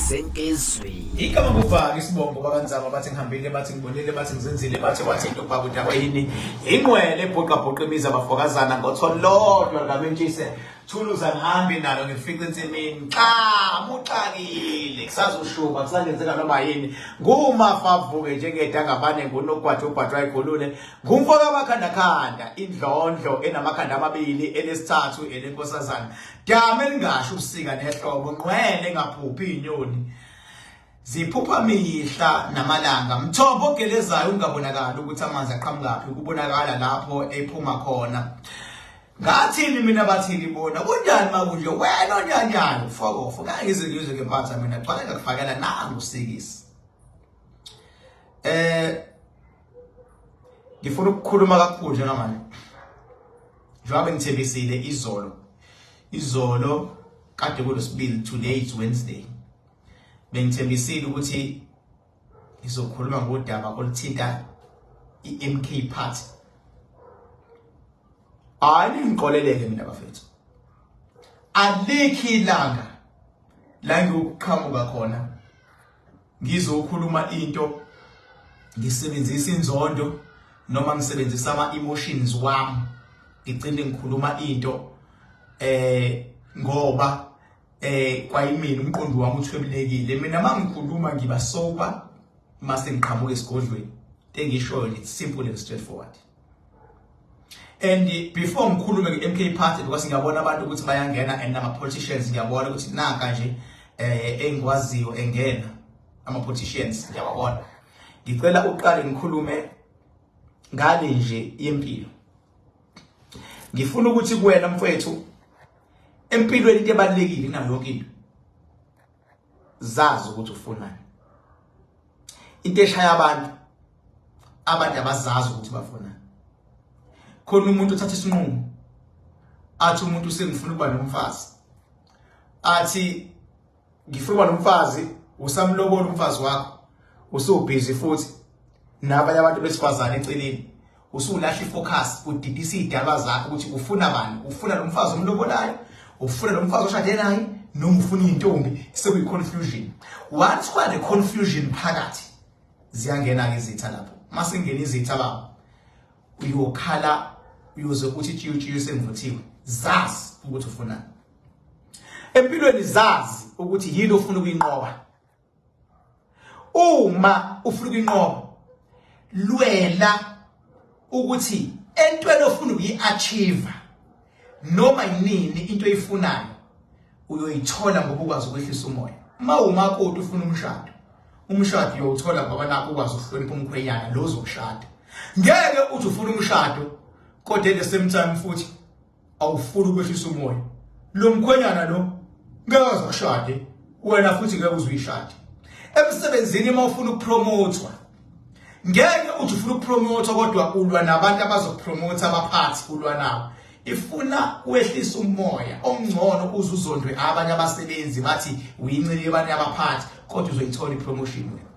Senkizweni. Igama ngubhaka isibongo bakanzama bathi ngihambile bathi ngibonile bathi ngizenzile bathi wathi into baba udakwa yini ingqwele ebhuqa bhuqa imizi abafokazana ngotholodwa ngamentshise thuluza ngihambe nalo ngifice ensimini xa muxakile kusazoshuba kusangenzeka noma yini ngumafavuke njengedangabane ngunogwaja ubhajwa igulule ngumfo kamakhandakhanda indlondlo enamakhanda amabili elesithathu elenkosazana dama elingasho ubusika nehlobo ngqwele engaphuphi inyoni ziphupha mihla namalanga mthombo ogelezayo ungabonakali ukuthi amanzi aqhamukaphi kubonakala lapho ephuma khona ngathini mina bathini bona kunjani makunje wena onyanyayo fokofo ngangize ngizwe ngempatha mina gcwale ngakufakela nangu sikisi eh ngifuna ukukhuluma kakhulu njengamanje njengoba ngithembisile izolo izolo kade kulosibili today is Wednesday bengithembisile ukuthi ngizokhuluma ngodaba oluthinta iMK Party hayi ningixoleleke mina bafethu alikho ilanga la ngiyokuqhamuka khona ngizokhuluma into ngisebenzisa inzondo noma ngisebenzisa ama emotions wami ngigcine ngikhuluma into eh ngoba eh kwayimina umqondo wami uthwebulekile mina mangikhuluma ngiba sober mase ngiqhamuka esigodlweni into engishoyo it's simple and straightforward and before ngikhulume nge-MK party because ngiyabona abantu ukuthi bayangena and nama politicians ngiyabona ukuthi nanka nje eh engikwaziyo engena ama politicians ngiyababona ngicela uqale ngikhulume ngale nje yempilo ngifuna ukuthi kuwena mfowethu empilweni into ebalulekile kunayo yonke into zazi ukuthi ufunani into eshaya abantu abantu abazazi ukuthi bafunani khona umuntu othatha isinqumo athi umuntu sengifuna ukuba nomfazi athi ngifuna ukuba nomfazi usamlobola umfazi wakho usubhizi futhi nabanye abantu besifazane eceleni usulahla ifocus udidisa izidalwa zakho ukuthi ufuna bani ufuna lo mfazi omlobolayo ufuna lo mfazi oshade naye noma ufuna intombi sekuyi confusion once kwa ne confusion phakathi ziyangena ke izitha lapho masingena izitha baba uyokhala uyoze uthi tshiyo tshiyo sengivuthiwe zazi ukuthi ufunani empilweni zazi ukuthi yini ofuna ukuyinqoba uma ufuna ukuyinqoba lwela ukuthi entweni ofuna ukuyi-achieve noma yinini into oyifunayo uyoyithola ngoba ukwazi ukwehlisa umoya uma umakoti ufuna umshado umshado uyowuthola ngoba nakho ukwazi ukuhlonipha umkhwenyana lo ozokushada ngeke uthi ufuna umshado kodwa at the same time futhi awufuni ukwehlisa umoya lo mkhwenyana lo ngeke azokushade wena futhi ngeke uzuyishade emsebenzini uma ufuna ukupromothwa ngeke uthi ufuna ukupromothwa kodwa ulwa nabantu abazokupromotha abaphathi ulwa nabo ifuna wehlisa umoya ongcono uze uzondwe abanye abasebenzi bathi uyincike abanye abaphathi kodwa uzoyithola ipromotion wena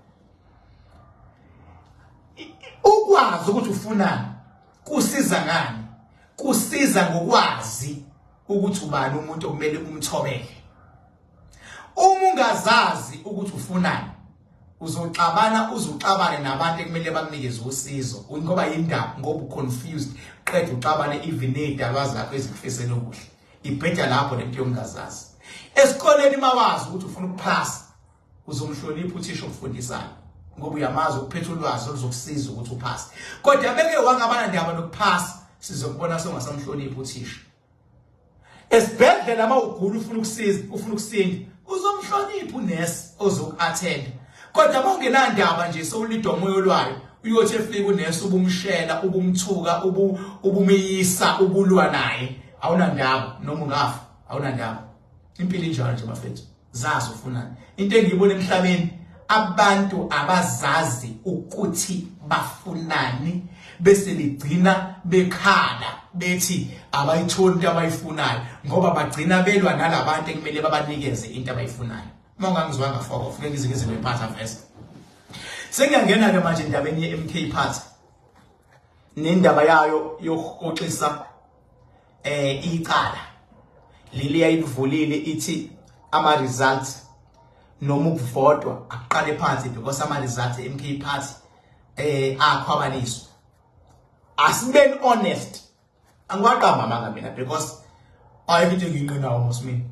ukwazi ukuthi ufunani kusiza ngani kusiza ngokwazi ukuthi ubani umuntu okumele umthobele uma ungazazi ukuthi ufunani uzoxabana uzuxabane nabantu ekumele bakunikeze usizo ngoba yindaba ngoba uconfused qeda uxabane even nezidalwa zakho ezikufisela okuhle ibheda lapho lento yokungazazi esikoleni mawazi ukuthi ufuna ukuphasa uzomhlonipha uthisha okufundisayo ngoba uyamazi ukuphetha ulwazi oluzokusiza ukuthi uphase kodwa beke wangabana ndaba nokuphasa sizokubona songasamhloniphi uthisha esibhedlela uma ugula ufuna ukusiza ufuna ukusinda uzomhlonipha unesi ozoku-attenda kodwa uma ungenandaba nje sewulidwa umoya olwayo uyothi efika unesi ubumshela ubumthuka ubumeyisa ubulwa naye awunandaba noma ungafa awunandaba impilo injalo nje bafethu zazi ufunani into engiyibona emhlabeni abantu abazazi ukuthi bafunani bese ligcina bekhala bethi abayitholi into abayifunayo ngoba bagcina belwa nalabantu ekumele babanikeze into abayifunayo uma ungangizwanga foko funeka ngize ngize ngiphatha vese sengiyangena ke manje endabeni ye-MK Party nendaba yayo yokuhoxisa eh icala leli yayivulile ithi Ama results noma ukuvotwa akuqale phansi because ama results MK party akhwabaniswa. Asibeni honest, angiwaqamba amanga mina because ayikho into engiyinqinawo mos mina.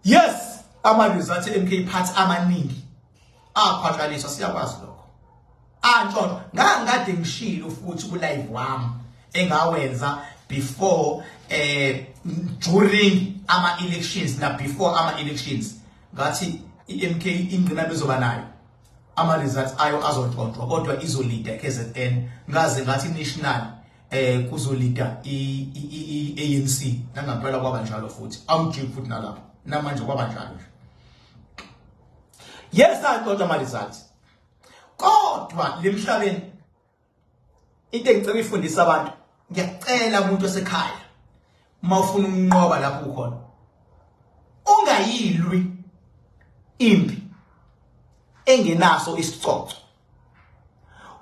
Yes, ama results MK party amaningi akhwabaniswa, siyakwazi lokho. Antshontsho ngangikade ngishilo futhi ku live wami engawenza before, during ama elections na before ama elections, ngathi iMK ingqina bezoba nayo ama results ayo azontshontshwa, kodwa izoleada KZN. Ngaze ngathi national kuzoleada i-ANC, nangampela kwaba njalo futhi. Angijiki futhi nalapho, namanje kwaba njalo nje. Yes, antshontsha ama results, kodwa lemhlabeni into engicela ifundisa abantu, ngiyacela umuntu osekhaya, uma ufuna ukunqoba lapho ukhona, ungayilwi impi engenaso isicoco.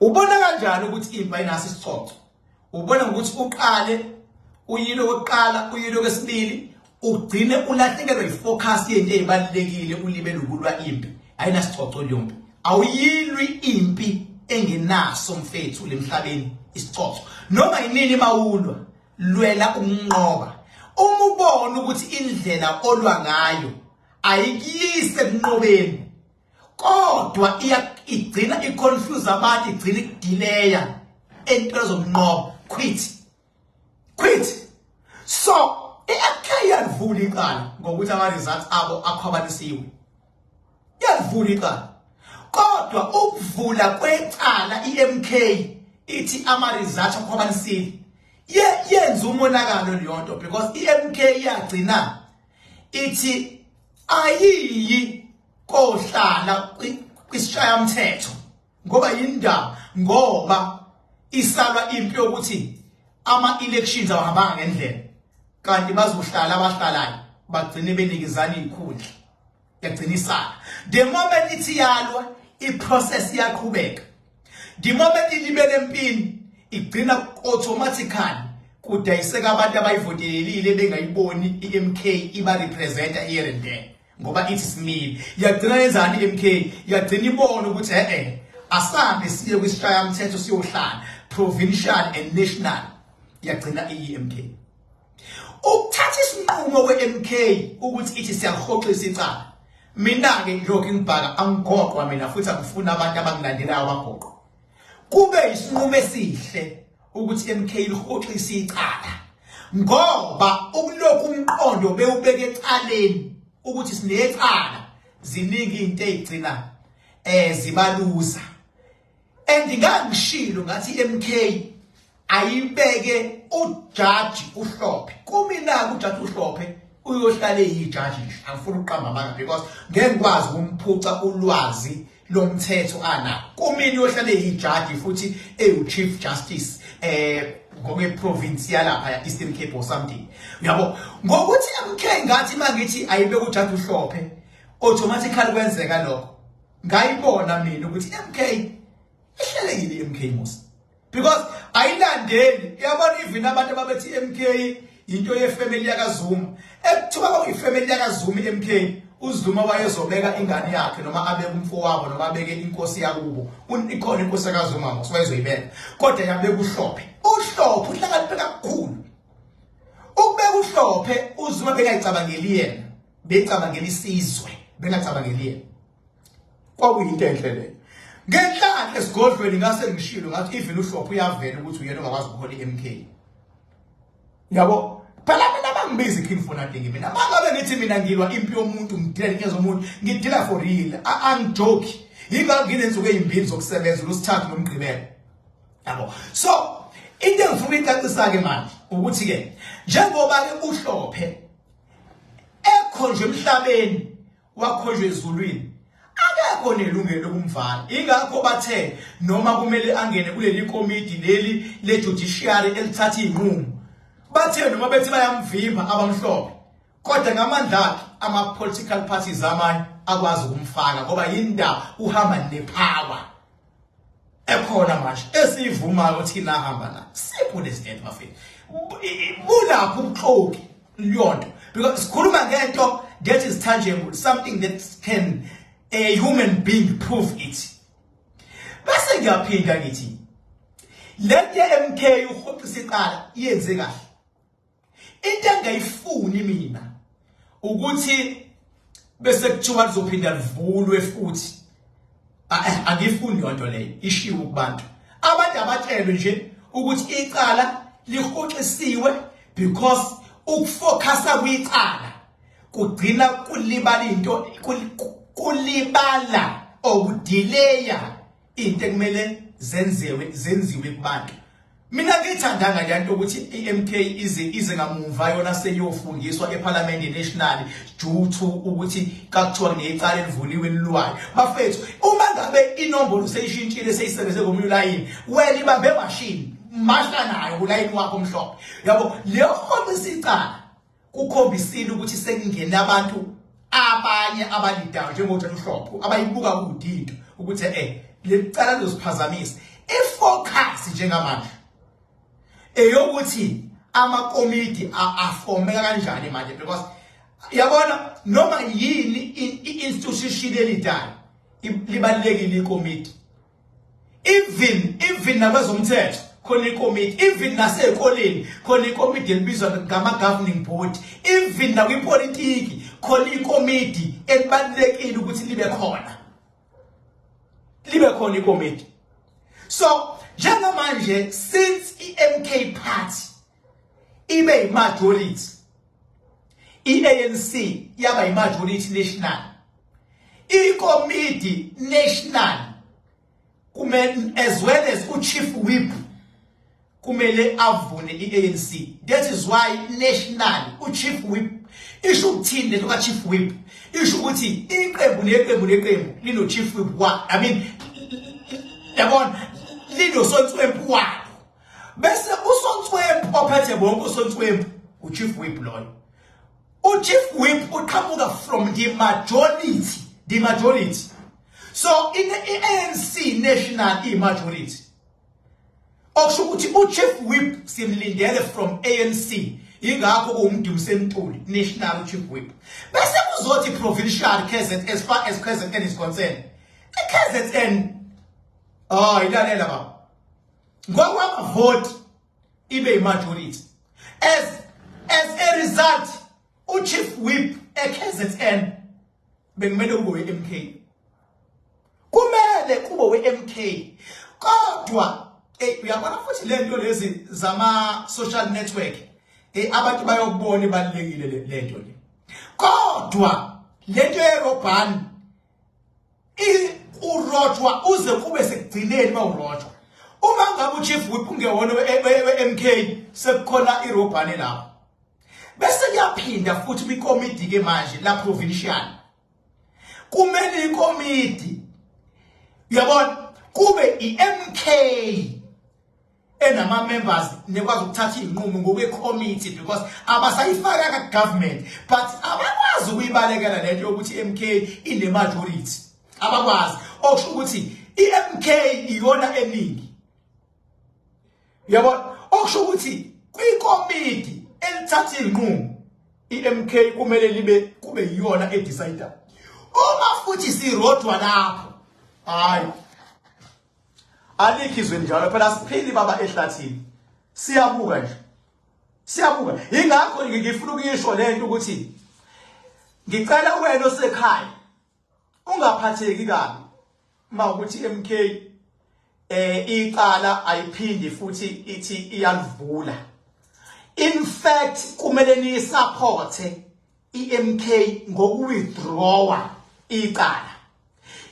Ubona kanjani ukuthi impi ayinaso isicoco? Ubona ngokuthi uqale uyilo kokuqala, uyilo kwesibili, ugcine ulahlekelwa ifocus yento ezibalekile, ulibele ukulwa impi. Ayinasicoco leyo mpi. Awuyilwi impi engenaso, mfethu, lemhlabeni isicoco. Noma yinini mawulwa, lwela ukunqoba. Uma ubona ukuthi indlela olwa ngayo ayikuyise ekunqobeni, kodwa igcina iconfuse abantu, igcina ikudelaya entweni zokunqoba, quit, quit. So i-MK yalivula icala ngokuthi ama-results abo akhwabanisiwe, yalivula icala, kodwa ukuvula kwecala i-MK ithi ama-results akhwabanisile yenza umonakalo leyo nto, because i-MK yagcina ithi ayiyi kohlala kwisishayamthetho ngoba yindaba, ngoba isalwa impi yokuthi ama-elections awahambanga ngendlela, kanti bazohlala abahlalayo bagcine benikezana iy'khundla. Yagcina isala. The moment ithi yalwa, i-process iyaqhubeka. The moment ilibele empini, igcina automatically kudayiseka abantu abayivotelelile bengayiboni i-MK iba representa here and there, ngoba ithi simile. Yagcina yenzani i-MK? Yagcina ibona ukuthi asambe siye kwisishayamthetho siyohlala provincial and national. Yagcina iyi-MK. Ukuthatha isinqumo kwe-MK ukuthi ithi siyahoxisa icala, mina-ke lokhu ngibhaka angigoqwa mina futhi angifuni abantu abangilandelayo abagoqwa. Kube isinqumo esihle ukuthi MK lihoxisa icala, ngoba ukulokhu umqondo bewubeka ecaleni ukuthi sinecala, ziningi izinto ezigcina zibaluza. And ngangishilo ngathi MK ayibeke ujaji uHlophe. Kumina ujaji uHlophe uyohlala eyijaji nje, angifuni ukuqamba amanga because ngeke ngikwazi ukumphuca ulwazi lomthetho ana. Kumina uyohlala eyijaji futhi eyu chief justice ngokwe province yalapha ya Eastern Cape or something, uyabo. Ngokuthi MK ngathi mangithi ayibeke ujaji uHlophe, automatically kwenzeka lokho. Ngayibona mina ukuthi MK ihlelekile, MK mos, because ayilandeli. Uyabona, even abantu ababethi MK into yefamily yakaZuma, ekuthiwa kwakuyifamily yakaZuma iMK, uZuma wayezobeka ingane yakhe noma abeke umfowabo noma abeke inkosi yakubo. Ikhona inkosi yakaZuma mos, wayezoyibeka, kodwa yabeka uHlophe. UHlophe uhlakaniphe kakhulu. Ukubeka uHlophe, uZuma bengayicabangeli yena, becabangela isizwe, bengacabangeli yena. Kwakuyinto enhle leyo. Ngenhlanhla esigodlweni ngase ngishilo ngathi even uHlophe uyavela ukuthi uyena ongakwazi ukuhola iMK, yabo. Phela mina bangibiza King for nothing. Mina mangabe ngithi mina ngilwa impi yomuntu, ngidila inkinga zomuntu, ngidila for real, angijoke. Yingakho nginensuku ezimbili zokusebenza, uLwesithathu noMgqibelo, yabo. So into engifuna ukuyicacisa ke manje ukuthi ke njengoba ke uHlophe ekhonjwe emhlabeni, wakhonjwe ezulwini, akekho nelungelo lokumvala. Ingakho bathe noma kumele angene kuleli komidi leli le judiciary elithatha izinqumo, bathe noma bethi bayamvimba abamhlophe, kodwa ngamandla akhe ama political parties amanye akwazi ukumfaka, ngoba yindaba uhamba nepower ekhona manje esiyivumayo ukuthi la hamba la. Simple as that, bafethu. Bulapho ubuxoki leyonto, because sikhuluma ngento That is tangible, something that can a human being prove it. Bese ngiyaphinda ngithi le ye-MK uhoxisa icala iyenze kahle. Into engayifuni mina ukuthi bese kuthiwa lizophinda livulwe futhi. Angifuni leyo nto leyo ishiwo kubantu. Abantu abatshelwe nje ukuthi icala lihoxisiwe because ukufocusa kwicala kugcina kulibala into, kulibala okudileya into ekumele zenziwe zenziwe kubantu. Mina ngiyithandanga le nto ukuthi i-MK ize ngamumva yona seyofundiswa eParliament National due to ukuthi kakuthiwa kunecala elivuliwe elilwayo. Bafethu, uma ngabe inombolo seyishintshile seyisebenze ngomunye ulayini, wena ibambe mashini masha nayo kulayini wakho omhlophe. Yabo, leyo hoxisa icala kukhombisile ukuthi sekungena abantu abanye abalidayo njengoJohn Hlophe abayibuka kude into ukuthi leli cala lizosiphazamisa. Ifocus njengamanje eyokuthi amakomidi afomeka kanjani manje, because yabona noma yini i-institution elidayo libalulekile ikomidi. Even nakwezomthetho khona ikomiti, even nasey'koleni khona ikomidi elibizwa ngama-governing board, even nakwipolitiki khona ikomidi elibalulekile ukuthi libe khona, libe khona ikomiti. So njengamanje since i-MK Party ibe i-majority, i-ANC yaba i-majority national, ikomidi national kumele as well as u-chief whip kumele avune i-ANC. That is why national u-chief whip isho ukuthini lento ka-chief whip? Isho ukuthi iqembu neqembu neqembu lino chief whip wa, I mean, yabona, linosotswempu walo, bese usotswempu ophethe bonke usotswempu u-chief whip loyo. U-chief whip uqhamuka from the majority, the majority. So in the ANC national i-majority, okusho ukuthi u-chief whip simlindele from ANC, ingakho kuwuMdumiseni Ntuli national chief whip. Bese kuzothi provincial KZN, as far as KZN is concerned, i-KZN, oh, ilalela baba, ngokwamavoti ibe i-majority. As a result u-chief whip e-KZN bekumele kube we-MK, kumele kube we-MK. Kodwa uyabona futhi lento lezi zama social network, abantu bayokubona ibalulekile lento le. Kodwa lento yerobhani urojwa uze kube sekugcineni mawurojwa. Uma ngabe uchief whip ungewona we-MK, sekukhona irobhani lapho. Bese kuyaphinda futhi kwikomidi ke manje la provincial, kumele ikomidi, uyabona, kube i-MK enama members nekwazi ukuthatha izinqumo ngokwe-committee, because abasayifaka ka-government, but abakwazi ukuyibalekela lento yokuthi i-MK ine-majority, abakwazi. Okusho ukuthi i-MK iyona eningi, uyabona. Okusho ukuthi kwikomidi elithatha izinqumo i-MK kumele libe kube iyona edecide. Uma futhi sirodwa lapho, hayi, alikho izwe njalo phela, siphili baba ehlathini, siyabuka nje, siyabuka. Ingakho ngifuna ukuyisho lento ukuthi ngicela wena osekhaya ungaphatheki kabi uma ukuthi MK icala ayiphindi futhi ithi iyalivula. In fact kumele niyisupporte iMK ngokuwithdrawa icala.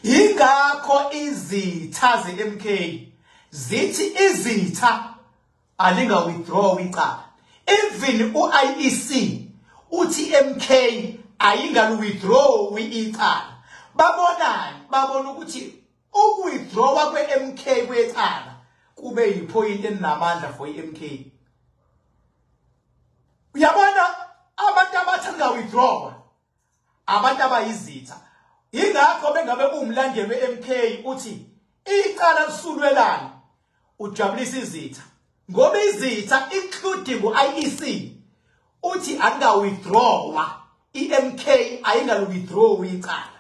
Ingakho izitha zeMK zithi izitha alinga withdraw icala. Even uIEC uthi MK ayingali withdraw icala. Babonani? Babona ukuthi ukuwithdrawa kwe-MK kwecala kube yipoint enamandla for i-MK. Uyabona, abantu abathi withdraw abantu abayizitha. Ingakho bengabe uwumlandeli we-MK uthi icala lisulwelani, ujabulisa izitha, ngoba izitha including u-IEC uthi akunga withdrawa. iMK ayingalu withdraw icala.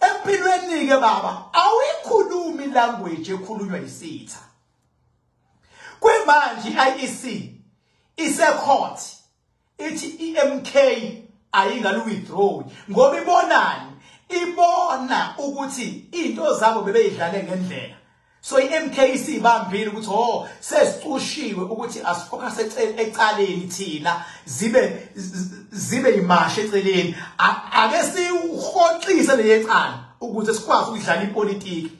Empilweni ke baba awuyikhulumi language ekhulunywa isitha. Kwimanje iIEC ise court ithi iMK ayingalu withdraw ngoba ibonani, ibona ukuthi into zabo bebeyidlale ngendlela. So iMK isibambile ukuthi oh sesicushiwe ukuthi asifocus ecaleni thina, zibe imashe eceleni, ake siuhoxise leyecala ukuze sikwazi ukudlala ipolitiki.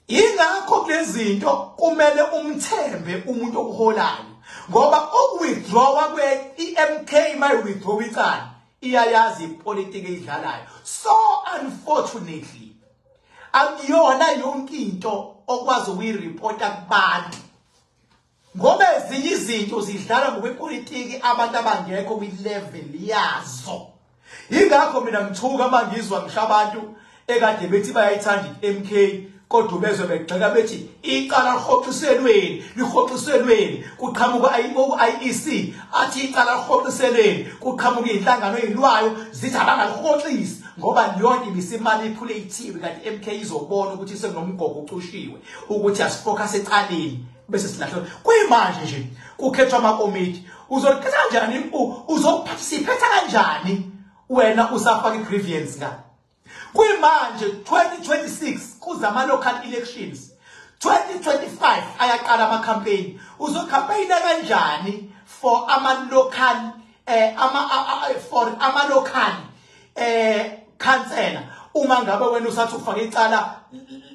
Ingakho kulezinto kumele umthembe umuntu okuholayo, ngoba ukuwithdrawa kwe-MK mayi withdraw icala iyayazi ipolitiki eyidlalayo. So unfortunately akuyona yonke into okwazi ukuyiripota kubantu, ngoba ezinye izinto zidlala ngokwepolitiki abantu abangekho kwi-level yazo. Ingakho mina ngithuka mangizwa ngisho abantu ekade bethi bayayithanda iMK, kodwa bezwe begxeka bethi icala lihoxiselweni, lihoxiselweni, kuqhamuka IEC athi icala lihoxiselweni, kuqhamuka inhlangano ezilwayo zithi abangalihoxisi ngoba leyonto ibisimanipulatiwe, kanti iMK izobona ukuthi sekunomgogo ucushiwe ukuthi asifocus ecaleni bese silahlwa. Kuyimanje nje kukhethwa amakomiti, uzolikhetha kanjani, uzophatha kanjani wena usafaka igrievance nga? Kuyimanje 2026 kuza ama local elections, 2025 ayaqala ama campaign, uzocampaigna kanjani for ama local ama for ama local councillor uma ngabe wena usathi ufaka icala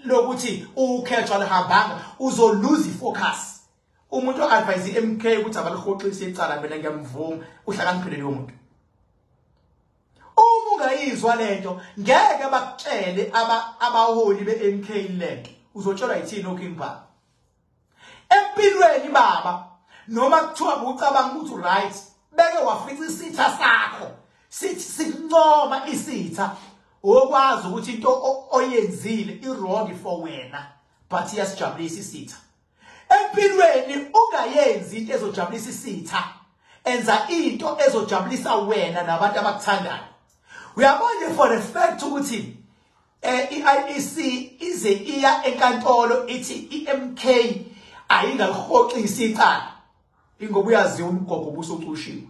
lokuthi ukhethwa lihambanga? Uzo lose ifocus. Umuntu oadvise iMK ukuthi abalihoxise icala, mina ngiyamvuma, uhlakaniphile leyo muntu. Uma ungayizwa lento ngeke bakutshele abaholi beMK lento, uzotshelwa yithini oKing Baba. Empilweni baba, noma kuthiwa ucabanga ukuthi right, beke wafica isitha sakho sithi sikuncoma isitha, okwazi ukuthi into oyenzile i-wrong for wena but iyasijabulisa isitha. Empilweni ungayenzi into ezojabulisa isitha, enza into ezojabulisa wena nabantu abakuthandayo. Uyabona for the fact ukuthi i-IEC ize iya enkantolo ithi iMK ayingalihoxisi icala, ingoba uyaziwa umgogo obusucushiwe.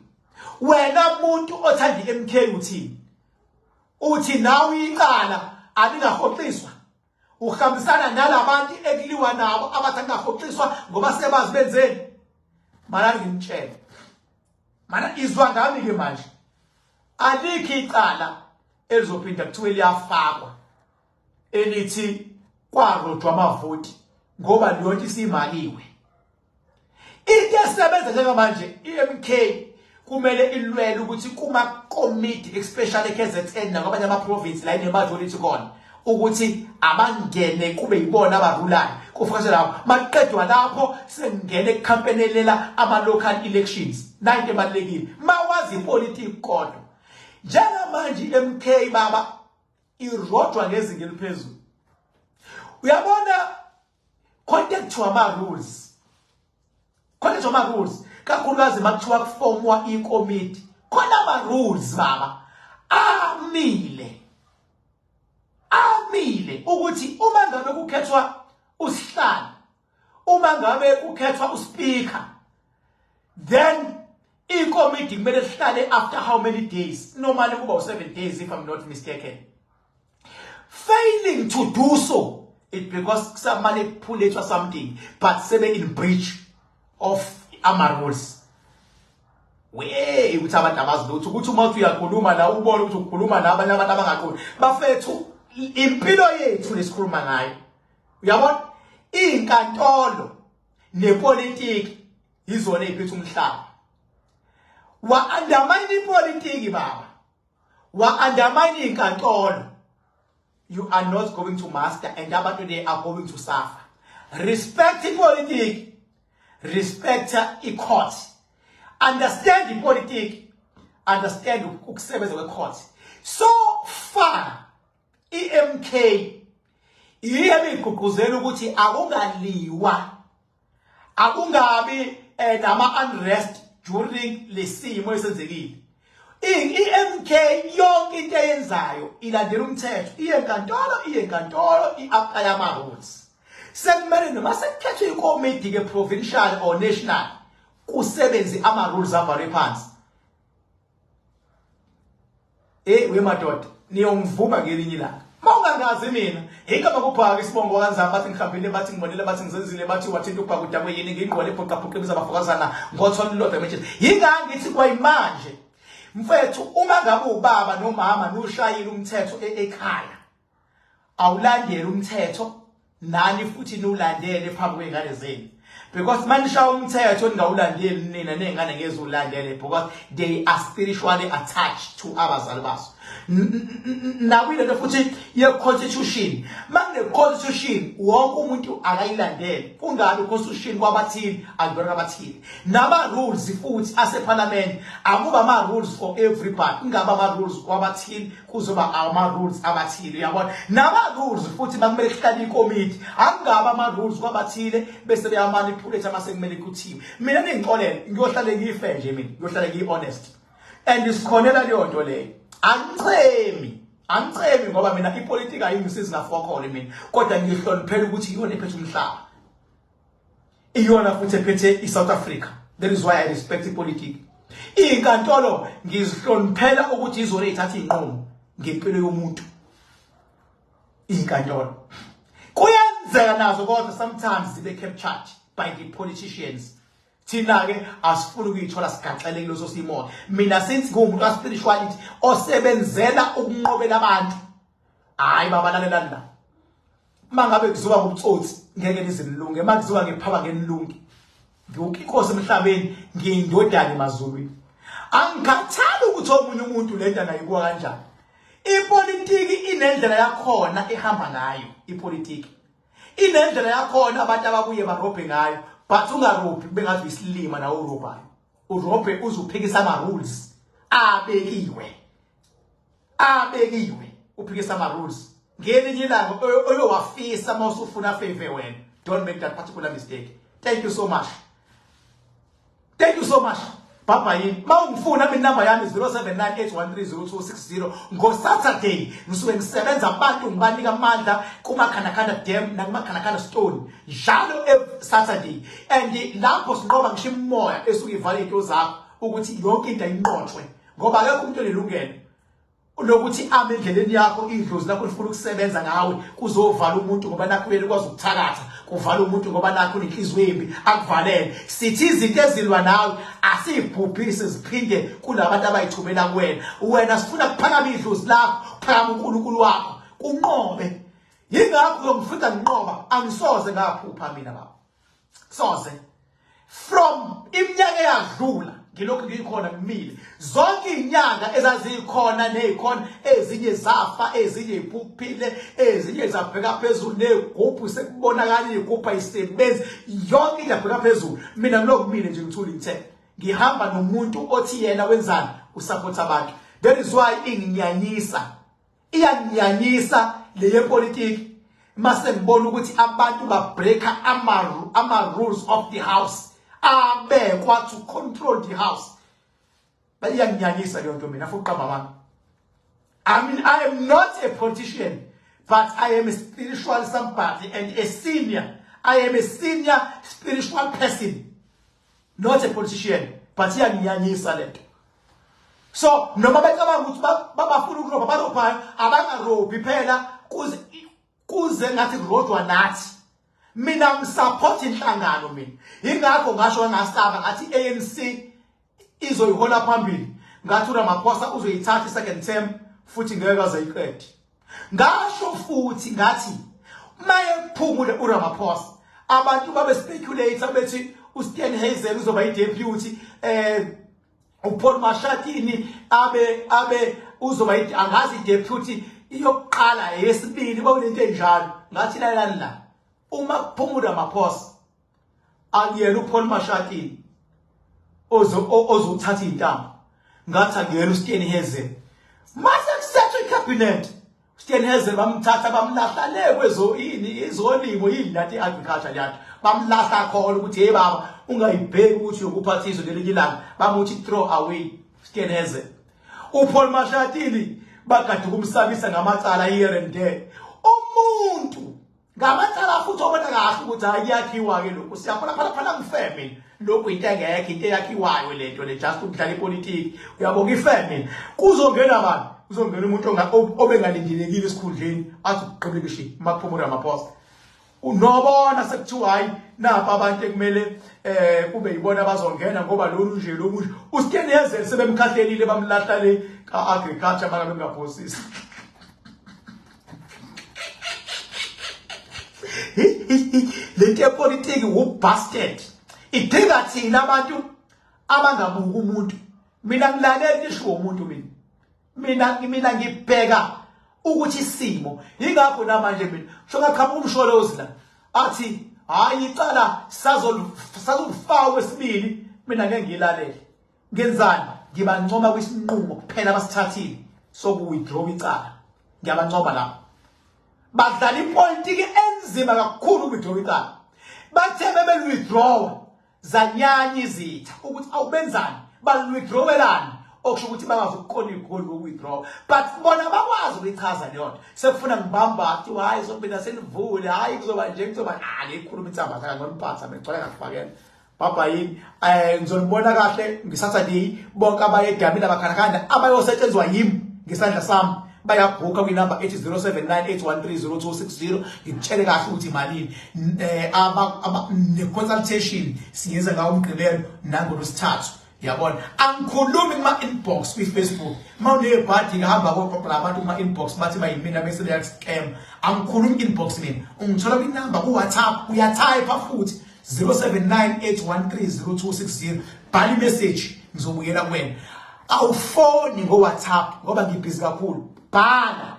Wena muntu othanda iMK uthini? Uthi nawe icala alingahoxiswa? Uhambisana nalabantu ekuliwa nabo abathi akungahoxiswa ngoba sebazi benzeni? Mana ngimtshele, mana izwa ngami ke manje, alikho icala elizophinda kuthiwe liyafakwa elithi kwarojwa amavoti, ngoba leyo nto isimakiwe. Into esebenza njengamanje, iMK kumele ilwele ukuthi kuma komiti, especially KZN nakwamanye ama province la ine-majority khona, ukuthi abangene kube yibona abarulayo, kufocus lapho. Maqedwa lapho sengene kucampaignelela ama local elections. Nanto ebalekile mawazi ipolitiki. Kodwa njengamanje iMK baba irodwa ngezinga eliphezulu. Uyabona, contact to ama rules, contact to ama rules, kakhulukazi makuthiwa kufomwa ikomiti, khona ama rules baba amile, amile ukuthi uma ngabe kukhethwa usihlalo, uma ngabe kukhethwa uspeaker, then ikomiti kumele lihlale after how many days? Normally kuba u7 days, if I'm not mistaken. Failing to do so, it because kusamanipulate something, but sebe in breach of ama rules we ukuthi abantu abazi lutho, ukuthi uma uthi uyakhuluma la ubone ukuthi ukhuluma nabanye abantu abangaqondi. Bafethu, impilo yethu lesikhuluma ngayo, uyabona, izinkantolo nepolitiki izona eziphethe umhlaba. Wa undermine ipolitiki baba, wa undermine izinkantolo, you are not going to master and abantu, they are going to suffer. Respect ipolitiki, respect i-court, understand ipolitiki, understand ukusebenza kwe-court. So far iMK iye bigqugquzela ukuthi akungaliwa, akungabi nama unrest. during lesimo esenzekile. I-MK yonke into eyenzayo ilandela umthetho, iye enkantolo, iye enkantolo, i-apply ama-rules. Sekumele noma sekukhethwe ikomidi ke provincial or national kusebenze ama-rules abhalwe phansi. Eh we madoda, niyongivuma ngelinye ilanga. Mawungangazi mina, igama kubhaka isibongo kanzama bathi ngihambile bathi ngibonile bathi ngizenzile bathi wathinta ubhaka udakwe yini ngingqwele ibhuqa bhuqa ibiza abafokazana ngothola lodwa manje. Yingani ngithi kwayimanje mfethu uma ngabe ubaba nomama nushayile umthetho ekhaya awulandeli umthetho nani futhi niwulandele phambi kwey'ngane zenu because manishaya umthetho ningawulandeli nina ney'ngane ngeze ulandele because they are spiritually attached to abazali baso. Nakuyile nto futhi ye-constitution, makune-constitution wonke umuntu akayilandele, kungabi i-constitution kwabathile akuyona kwabathile. Nama-rules futhi asephalamende akuba ama-rules for everybody, kungabi ama-rules kwabathile kuzoba ama-rules abathile, uyabona. Nama-rules futhi makumele kuhlale ikomiti, akungabi ama-rules kwabathile bese beyamanipulate uma sekumele kuthiwe. Mina ningixolele, ngiyohlale ngife nje mina, ngiyohlale ngiyi-honest and sikhonela leyo nto leyo. Angichemi, angichemi ngoba mina ipolitiki ayingisizi ngafokhole mina, kodwa ngihloniphela ukuthi iyona ephethe umhlaba, iyona futhi ephethe i-South Africa. That is why I respect ipolitiki. Iy'nkantolo ngizihloniphela ukuthi izona ey'thatha iy'nqumo ngempilo yomuntu. Iy'nkantolo kuyenzeka nazo kodwa sometimes zibe captured by the politicians. Thina-ke asifuni ukuyithola sigaxele kuleso simo. Mina since ngiwumuntu ka-spirituality osebenzela ukunqobela abantu, hhayi baba lalelani la, uma ngabe kuziwa ngobutsotsi ngeke nize nilunge, uma kuziwa ngephaba ngeke nilunge. Ngiwukinkosi emhlabeni, ngiyindodana emazulwini. Angikhathali ukuthi omunye umuntu le nto angayikuwa kanjani. Ipolitiki inendlela yakhona ehamba ngayo, ipolitiki inendlela yakhona abantu ababuye barobhe ngayo, but ungarobhi kube ngathi uyisilima nawe urobhayo. Urobhe uze uphikisa ama-rules abekiwe, abekiwe, uphikisa ama-rules. Ngelinye ilanga oyowafisa uma usufuna favor wena. Don't make that particular mistake. Thank you so much, thank you so much. Baba yini uma ungifuna mina, inamba yami 0798130260. Ngo-Saturday ngisuke ngisebenza abantu, ngibanika amandla kuMakhanakanda Dam nakuMakhanakanda Stone njalo every Saturday, and lapho sinqoba ngisho imoya esuke ivale iy'nto zakho ukuthi yonke into ayinqotshwe, ngoba akekho umuntu onelungelo lokuthi ame endleleni yakho. Idlozi lakho lifuna ukusebenza ngawe, kuzovala umuntu ngoba nakho uyena ukwazi ukuthakatha, kuvala umuntu ngoba nakho unenhliziyo embi, akuvalele. Sithi izinto ezilwa nawe asiyibhubhise ziphinde kulabantu abayithumela kuwena. Wena sifuna kuphakama idlozi lakho, kuphakama uNkulunkulu wakho, kunqobe. Yingakho uyongifunda nginqoba, angisoze ngaphupha mina baba, soze. From iminyaka eyadlula ngilokhu ngikhona ngimile, zonke izinyanga ezazikhona nezikhona, ezinye zafa, ezinye iphuphile, ezinye zabheka phezulu negubhu, sekubonakala igubhu ayisebenzi, yonke into yabheka phezulu. Mina ngilokhu kumile nje, ngithula ngithe ngihamba nomuntu othi yena wenzani, usupport abantu. That is why inginyanyisa, iyanginyanyisa le yepolitiki mase ngibona ukuthi abantu ba-breaka ama-rules of the house abekwa to control the house. Iyanginyanyisa leyo nto mina futhi qamba amanga. I mean, I am not a politician, but I am a spiritual somebody and a senior. I am a senior spiritual person, not a politician, but iyanginyanyisa lento. So noma becabanga ukuthi babafuna ukurobha, barobhayo abangarobhi phela kuze ngathi kurodwa nathi. Mina ngisupport inhlangano mina, ingakho ngasho ngasaba ngathi ANC izoyihola phambili, ngathi uRamaphosa uzoyithatha i-second term futhi ngeke aze ayiqede. Ngasho futhi ngathi mayephumule uRamaphosa, abantu babe speculate bethi uSteenhuisen uzoba i-deputy, uPaul Mashatini abe uzoba angazi i-deputy yokuqala, yesibili, kwakunento enjalo. Ngathi lalelani la, uma kuphuma uRamaphosa akuyena uPaul Mashatini ozothatha intambo, ngathi akuyena uSteenhuisen. Mase kusethwe icabinet, Steenhuisen bamthatha bamlahla le kwezo yini, izolimo yini nathi, agriculture leyanto. Bamlahla khona ukuthi hey baba, ungayibheki ukuthi uyokuphathiswa ngelinye ilanga. Bamuthi throw away Steenhuisen. UPaul Mashatile bagade ukumsabisa ngamacala here and there. Umuntu ngamacala futhi obona kahle ukuthi hayi kuyakhiwa ke lokhu. Siyabona phela phela ngifemi lokhu, into engekho, into eyakhiwayo lento le, just ukudlala ipolitiki. Uyabonga ifemi kuzongena bani? Kuzongena umuntu obengalindelekile esikhundleni, athi uqhibilishi makuphuma uRamaphosa. Unobona sekuthiwa hayi, napa abantu ekumele kube yibona abazongena ngoba lolu nje lokusho uSteenhuisen sebemkhahlelile, bamlahla le ka-agriculture maka bengaphosisi. Lento yepolitiki ubastard, idinga thina abantu abangabuki umuntu. Mina ngilalela isho umuntu, mina ngibheka ukuthi isimo. Ingakho namanje mina shokaqhamuka uMsholozi la athi hayi, icala sazolifaka kwesibili, mina ngeke ngilalele. Ngenzani? Ngibancoma kwisinqumo kuphela abasithathile soku-withdraw icala. Ngiyabancoma lapho, badlala ipolitiki enzima kakhulu uku-withdraw icala. Bathe bebeli-withdraw, zanyanya izitha ukuthi awubenzani, bali-withdrawelani, okusho ukuthi bangazi ukuqonda igoli ngoku-withdraw, but bona bakwazi ukuyichaza leyo nto. Sekufuna ngibamba kuthiwa hhayi, sokuphinda selivule, hhayi kuzoba nje, kuzoba ngiyikhuluma insamba saka ngoniphatha ngigcwele ngakufakela baba yini. Ngizonibona kahle ngiSaturday. Bonke abaye edamini abakhandakhanda abayosetshenzwa yimi ngesandla sami bayabhuka kwinamba ethi 0798130260, ngikutshele kahle ukuthi imalini. Ne-consultation siyenza ngawo uMgqibelo nangolwesithathu. Yabona, angikhulumi kuma-inbox kwi-Facebook. Uma unebhadi, ngihamba koqoqa abantu kuma-inbox bathi bayimina bese beyaku-scam. Angikhulumi inbox mina, ungithola kwinamba ku-WhatsApp, uyathayipha futhi 0798130260, bhala imessage, ngizobuyela kuwena. Awufoni ngo-WhatsApp ngoba ngibhizi kakhulu. Bhala,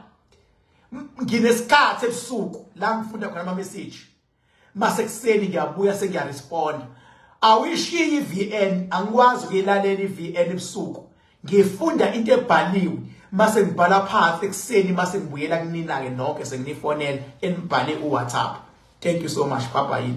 nginesikhathi ebusuku la ngifunda khona ama-message, mase kuseni ngiyabuya sengiyaresponda. Awuyishiyi i-VN, angikwazi ukuyilalela i-VN ebusuku. Ngifunda into ebhaliwe, mase ngibhala phansi ekuseni, mase ngibuyela kunina-ke nonke senginifonela enibhale u-WhatsApp. Thank you so much, bye bye.